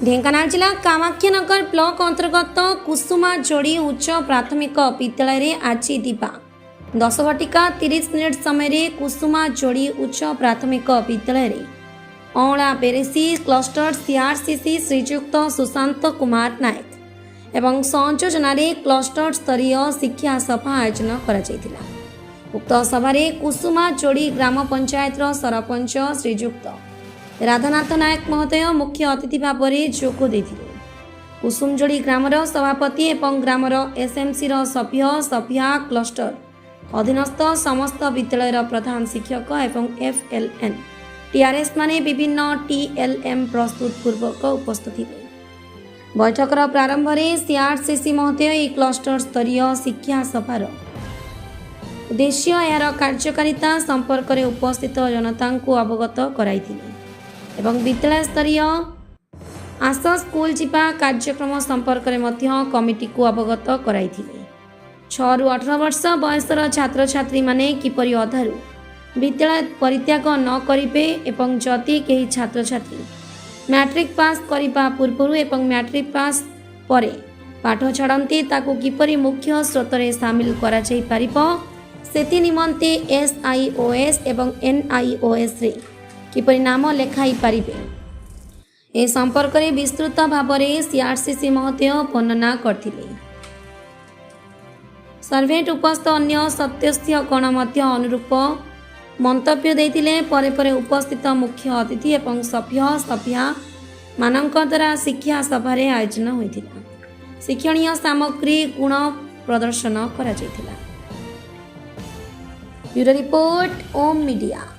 ଢେଙ୍କାନାଳ ଜିଲ୍ଲା କାମାକ୍ଷାନଗର ବ୍ଲକ ଅନ୍ତର୍ଗତ କୁସୁମା ଯୋଡ଼ି ଉଚ୍ଚ ପ୍ରାଥମିକ ବିଦ୍ୟାଳୟରେ ଆଜି ଦିବା 10 ଘଟିକା 30 ମିନିଟ୍ ସମୟରେ କୁସୁମା ଯୋଡ଼ି ଉଚ୍ଚ ପ୍ରାଥମିକ ବିଦ୍ୟାଳୟରେ ଅଁଳା ବେରେସି କ୍ଲଷ୍ଟର ସିଆର୍ସିସି ଶ୍ରୀଯୁକ୍ତ ସୁଶାନ୍ତ କୁମାର ନାୟକ ଏବଂ ସଂଯୋଜନାରେ କ୍ଲଷ୍ଟର ସ୍ତରୀୟ ଶିକ୍ଷା ସଭା ଆୟୋଜନ କରାଯାଇଥିଲା। ଉକ୍ତ ସଭାରେ କୁସୁମା ଯୋଡ଼ି ଗ୍ରାମ ପଞ୍ଚାୟତର ସରପଞ୍ଚ ଶ୍ରୀଯୁକ୍ତ ରାଧାନାଥ ନାୟକ ମହୋଦୟ ମୁଖ୍ୟ ଅତିଥି ଭାବରେ ଯୋଗ ଦେଇଥିଲେ। କୁସୁମଯୋଡ଼ି ଗ୍ରାମର ସଭାପତି ଏବଂ ଗ୍ରାମର ଏସ୍ଏମ୍ସିର ସଭ୍ୟ ସଭ୍ୟା, କ୍ଲଷ୍ଟର ଅଧୀନସ୍ଥ ସମସ୍ତ ବିଦ୍ୟାଳୟର ପ୍ରଧାନ ଶିକ୍ଷକ ଏବଂ ଏଫ୍ଏଲ୍ଏନ୍, ଟିଆର୍ଏସ୍ ମାନେ ବିଭିନ୍ନ ଟିଏଲ୍ଏମ୍ ପ୍ରସ୍ତୁତ ପୂର୍ବକ ଉପସ୍ଥିତ ଥିଲେ। ବୈଠକର ପ୍ରାରମ୍ଭରେ ସିଆର୍ସିସି ମହୋଦୟ ଏହି କ୍ଲଷ୍ଟର ସ୍ତରୀୟ ଶିକ୍ଷା ସଭାର ଉଦ୍ଦେଶ୍ୟ, ଏହାର କାର୍ଯ୍ୟକାରିତା ସମ୍ପର୍କରେ ଉପସ୍ଥିତ ଜନତାଙ୍କୁ ଅବଗତ କରାଇଥିଲେ ଏବଂ ବିଦ୍ୟାଳୟ ସ୍ତରୀୟ ଆସ ସ୍କୁଲ ଯିବା କାର୍ଯ୍ୟକ୍ରମ ସମ୍ପର୍କରେ ମଧ୍ୟ କମିଟିକୁ ଅବଗତ କରାଇଥିଲେ। 6ରୁ 18 ବର୍ଷ ବୟସର ଛାତ୍ରଛାତ୍ରୀମାନେ କିପରି ଅଧାରୁ ବିଦ୍ୟାଳୟ ପରିତ୍ୟାଗ ନ କରିବେ ଏବଂ ଯଦି କେହି ଛାତ୍ରଛାତ୍ରୀ ମ୍ୟାଟ୍ରିକ୍ ପାସ୍ କରିବା ପୂର୍ବରୁ ଏବଂ ମ୍ୟାଟ୍ରିକ୍ ପାସ୍ ପରେ ପାଠ ଛାଡ଼ନ୍ତି, ତାକୁ କିପରି ମୁଖ୍ୟ ସ୍ରୋତରେ ସାମିଲ କରାଯାଇପାରିବ, ସେଥି ନିମନ୍ତେ ଏସ୍ଆଇଓଏସ୍ ଏବଂ ଏନ୍ଆଇଓଏସ୍ରେ କିପରି ନାମ ଲେଖାଇ ପାରିବେ, ଏ ସମ୍ପର୍କରେ ବିସ୍ତୃତ ଭାବରେ ସିଆର୍ସିସି ମହୋଦୟ ବର୍ଣ୍ଣନା କରିଥିଲେ। ସର୍ଭେଣ୍ଟ ଉପସ୍ଥିତ ଅନ୍ୟ ସଦସ୍ୟଗଣ ମଧ୍ୟ ଅନୁରୂପ ମନ୍ତବ୍ୟ ଦେଇଥିଲେ। ପରେ ପରେ ଉପସ୍ଥିତ ମୁଖ୍ୟ ଅତିଥି ଏବଂ ସଭ୍ୟ ସଭ୍ୟା ମାନଙ୍କ ଦ୍ୱାରା ଶିକ୍ଷା ସଭାରେ ଆୟୋଜନ ହୋଇଥିଲା। ଶିକ୍ଷଣୀୟ ସାମଗ୍ରୀ ଗୁଣ ପ୍ରଦର୍ଶନ କରାଯାଇଥିଲା। Bureau report, Om media.